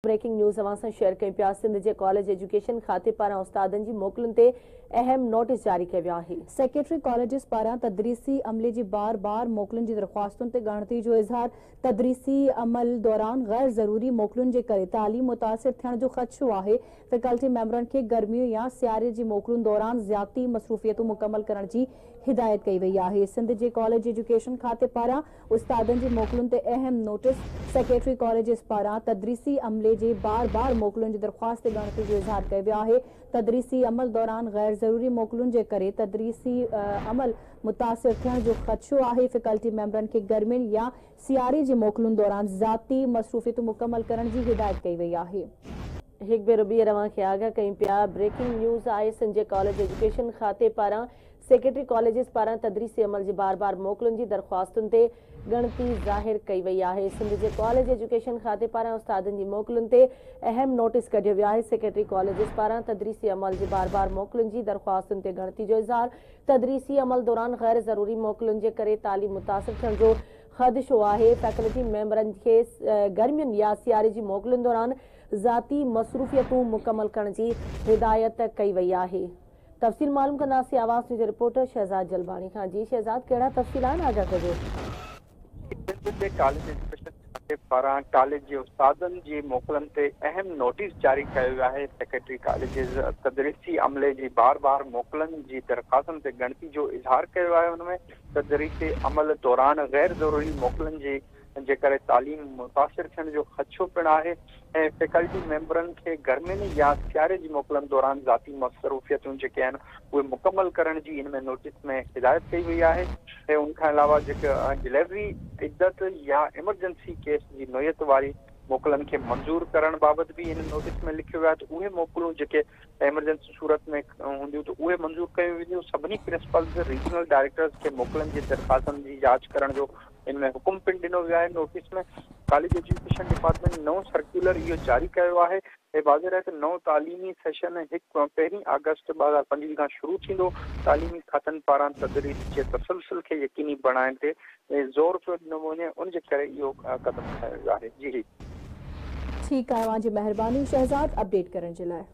Breaking news اوهان سان share ڪيون پيا، سنڌ جي ڪاليج ايجوڪيشن کاتي پاران استادن جي موڪلن تي اهم نوٽيس جاري ڪيو ويو آهي. سيڪريٽري ڪاليجز پاران تدريسي عملي جي بار بار موڪلن جي درخواستن تي ڳڻتي جو اظهار، تدريسي عمل دوران غير ضروري موڪلن جي ڪري تعليم متاثر ٿيڻ جو خدشو آهي، فيڪلٽي ميمبرن کي گرميون يا سياري جي موڪلن دوران زيادتي مصروفيتون مڪمل ڪرڻ جي هدايت ڪئي وئي آهي. سنڌ جي ڪاليج ايجوڪيشن کاتي پاران استادن جي موڪلن تي اهم نوٽيس، سيڪريٽري ڪاليجز پاران تدريسي عملي جي بار بار موڪلن جي درخواست تي ڳڻتي جو اظهار ڪيو ويو آهي. تدريسي عمل دوران غير ضروري موڪلن جي ڪري تدريسي عمل متاثر ٿيڻ جو خدشو آهي. فيڪلٽي ميمبرن کي گرمين يا سياري جي موڪلن دوران ذاتي مصروفيتون مڪمل ڪرڻ جي هدايت ڪئي وئي آهي. هڪ ڀيرو ٻيهر اوهان کي آگاهه ڪيون پيا، بريڪنگ نيوز آهي، سنڌ جي ڪاليج ايجوڪيشن کاتي پاران سيڪريٽري ڪاليجز پاران تدريسي عمل جي بار بار موڪلن جي درخواستن تي ڳڻتي ظاهر ڪئي وئي آهي. سنڌ جي ڪاليج ايجوڪيشن کاتي پاران استادن جي موڪلن تي اهم نوٽيس ڪڍيو ويو آهي. سيڪريٽري ڪاليجز پاران تدريسي عمل جي بار بار موڪلن جي درخواستن تي ڳڻتي جو اظهار، تدريسي عمل دوران غير ضروري موڪلن جي ڪري تعليم متاثر ٿيڻ جو خدشو آهي. فيڪلٽي ميمبرن کي گرمين يا سياري جي موڪلن دوران ذاتي مصروفيتون مڪمل ڪرڻ جي هدايت ڪئي وئي آهي. تفصيل معلوم ڪنداسين آواز نيوز جي رپورٽر شهزاد جلباڻي کان. جي شهزاد، ڪهڙا تفصيل آهن، آگاهه ڪجو. سنڌ جي ڪاليج ايجوڪيشن کاتي پاران ڪاليج جي استادن جي موڪلن تي اهم نوٽيس جاري ڪيو ويو آهي. سيڪريٽري ڪاليجز تدريسي عملي جي بار بار موڪلن جي درخواستن تي ڳڻتي جو اظهار ڪيو آهي. ان ۾ تدريسي عمل دوران غير ضروري موڪلن جي ڪري تعليم متاثر ٿيڻ جو خدشو پڻ آهي ۽ فيڪلٽي ميمبرن کي گرمين يا سياري جي موڪلن دوران ذاتي مصروفيتون جيڪي آهن اهي مڪمل ڪرڻ جي ان ۾ نوٽيس ۾ هدايت ڪئي وئي آهي ۽ ان کان علاوه جيڪي ڊليوري، عدت يا ايمرجنسي ڪيس جي نوعيت واري موڪلن کي منظور ڪرڻ بابت به ان نوٽيس ۾ لکيو ويو آهي ته اهي موڪلون جيڪي ايمرجنسي صورت ۾ هونديون ته اهي منظور ڪيون وينديون. سڀني پرنسپلز، ريجنل ڊائريڪٽرز کي موڪلن جي درخواستن جي جاچ ڪرڻ جو ان ۾ حڪم پڻ ڏنو ويو آهي. نوٽيس ۾ ڪاليج ايجوڪيشن ڊپارٽمينٽ نئون سرڪيولر اهو جاري ڪيو آهي. هي واضح رهي ته نئون تعليمي سيشن هڪ پهرين آگسٽ 2025 کان شروع ٿيندو. تعليمي کاتن پاران تدريس جي تسلسل کي يقيني بڻائڻ تي زور پيو ڏنو وڃي، ان جي ڪري اهو قدم کنيو ويو آهي. جي. ٺيڪ آهي، اوهان جي مهرباني شهزاد اپڊيٽ ڪرڻ جي لاء.